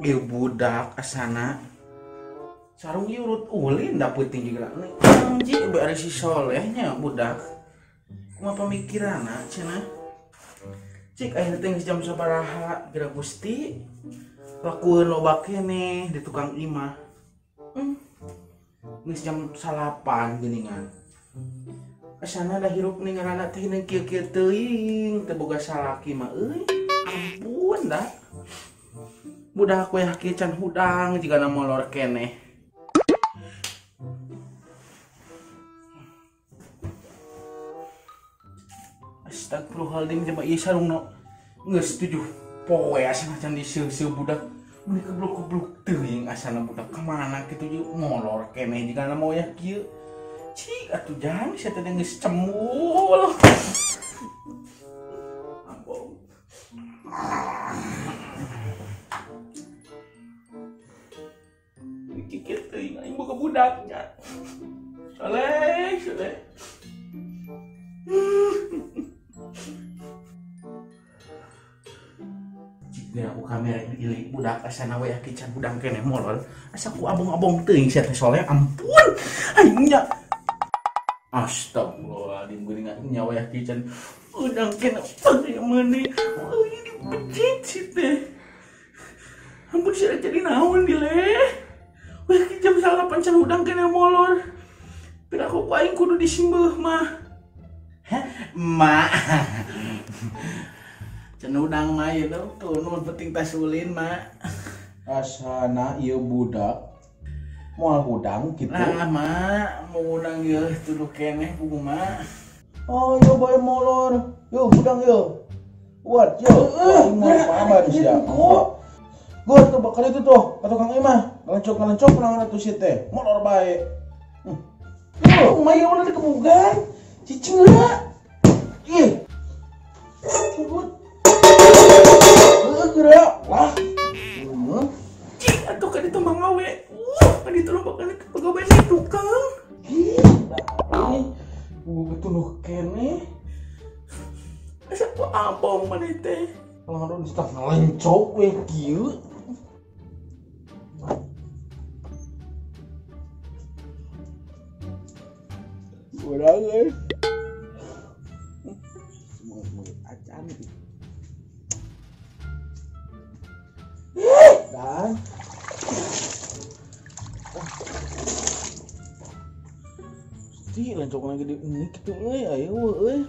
Ieu budak asana sarung ieu urut ulin da peuting juga. Anjing bari si solehnya budak. Kumaha pamikiranna cenah. Cik ayeuna teh geus jam sabaraha geura Gusti. Lakueun loba keneh di tukang imah. Geus jam 9 geuningan. Asana da hirup ning ngaranna teh hineung kieu-kieu teuing teu boga salaki mah euy. Ampun dah. Budak we kieu can hudang jigana molor keneh. Astagfirullahaladzim coba ieu sarungna geus 7 poe asana can diseuseuh budak. Mun kebluk-kebluk teuing asana budak ka mana kitu ieu molor keneh jigana mau ya kieu. Cik atuh jang sia teh geus cemul. Ampun. Kieu teuing aing boga budaknya. Soleh, soleh. Cik aku kamera ieu budak asana we can hudang keneh molor. Asa ku abong-abong teuing sia teh soleh ampun. Aing nya. Astagfirullahaladzim geuningan nyawa ya can udang keneh meuni. Euy dipecit si teh. Ampun sia jadi naon dile. Weh jam 8 can hudang keneh molor. Piraku ku aing kudu disimbeuh mah. Heh, mak. Can hudang mah ieu tuh nu penting tas ulin mak. Asana ieu budak moal hudang kitu. Nah, mak, mau hudang ieu tuduh keneh kumaha. Oh, ieu bae molor. Yo hudang yo. Buat yo. Aing moal paman sia. Gua tuh bakal itu tuh, ka tukang imah. Ngalencok-ngalencok naon atuh si teh. Molor bae. Yo, mah ieu mah dikebugan. Cicing heula. Ih. Tunggu. Heuh geura. Lah. Cik atuh ka ditu mah ngawe. Ka ditu loba kana pagawean di tukang. Ih, tunuh keneh. Asa ku abong maneh teh. Kalau di ngalencok we kieu. Urang euy. Semangat acan gitu. Dan Ti lencok lagi di ini kitu euy ayo euy.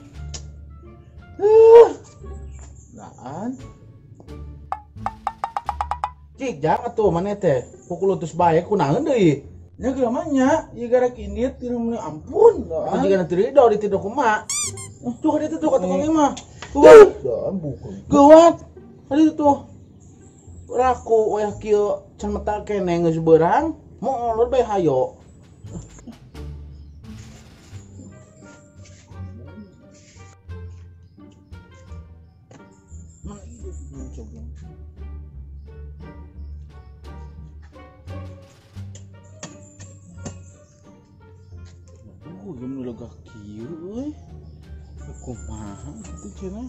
Daan. Cik jang atuh maneh teh pukul utus bae kunaon deui. Nya geura mah nya ieu gara kindit tilu meuni ampun. Atuh jigana teu rido di tidur kumaha. Tuh ka ditu tuh ka tukang imah. Tuh. Daan bukan. Geuwat. Ka ditu tuh. Raku weh kieu can meta keneh geus beurang, molor bae hayo. Aduh, ieu nu lega kieu euy. Kumaha kitu cenah.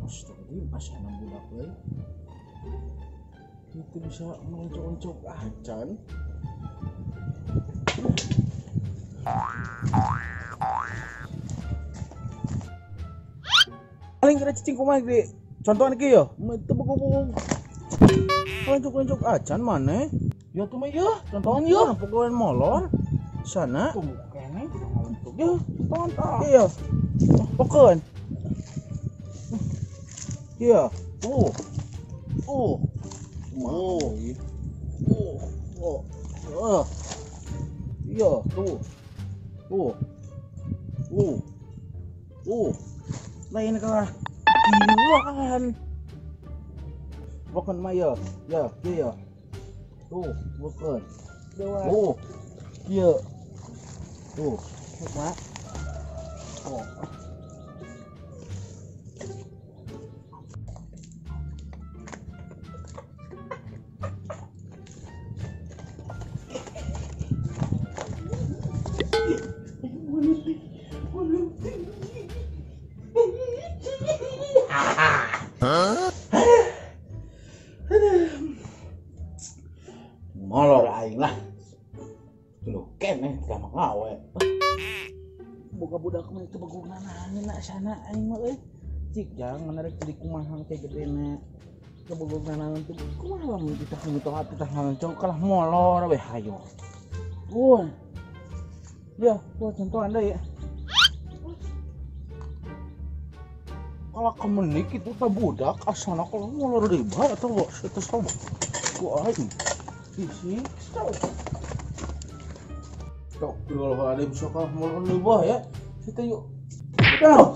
Astagfirullahaladzim, asana budak euy. Itu bisa melencok-lencok acan. Paling kena cicing kumaha di contohan kieu yo. Teu bogong. Lencok-lencok acan maneh. Ya tuh mah yeuh, contohan yeuh, pukulan molor. Sana. Tuh keneh ngalentuk. Yeuh, contohan tah. Iya. Pokeun. Iya. Oh. Oh. Oh. Oh. Oh. Oh. Iya, tuh. Tuh. Tuh. Tuh. Lain kalah. Kieuan. Pokeun mah ya. Ya, kieu ya. Tuh, pokeun. Tuh. Kieu. Tuh. Mak. Oh. Molor aing lah. Tuluh keneh tah ngawe. Boga budak mah itu baguna nangin sana aing mah euy. Cik jang menarik jadi kumaha teh gedena. Kebogona naon teh kumaha lamun kita mitoha teh ngalancong kalah molor we hayo. Woi. Ya, gua contohan deui ya. Kalau kemenik itu tah budak asana kalau molor deui bae atuh eta soba. Ku aing. Isi, stop. Tok kalau ada bisa kalah molor deui bae ya. Kita yuk. Udah.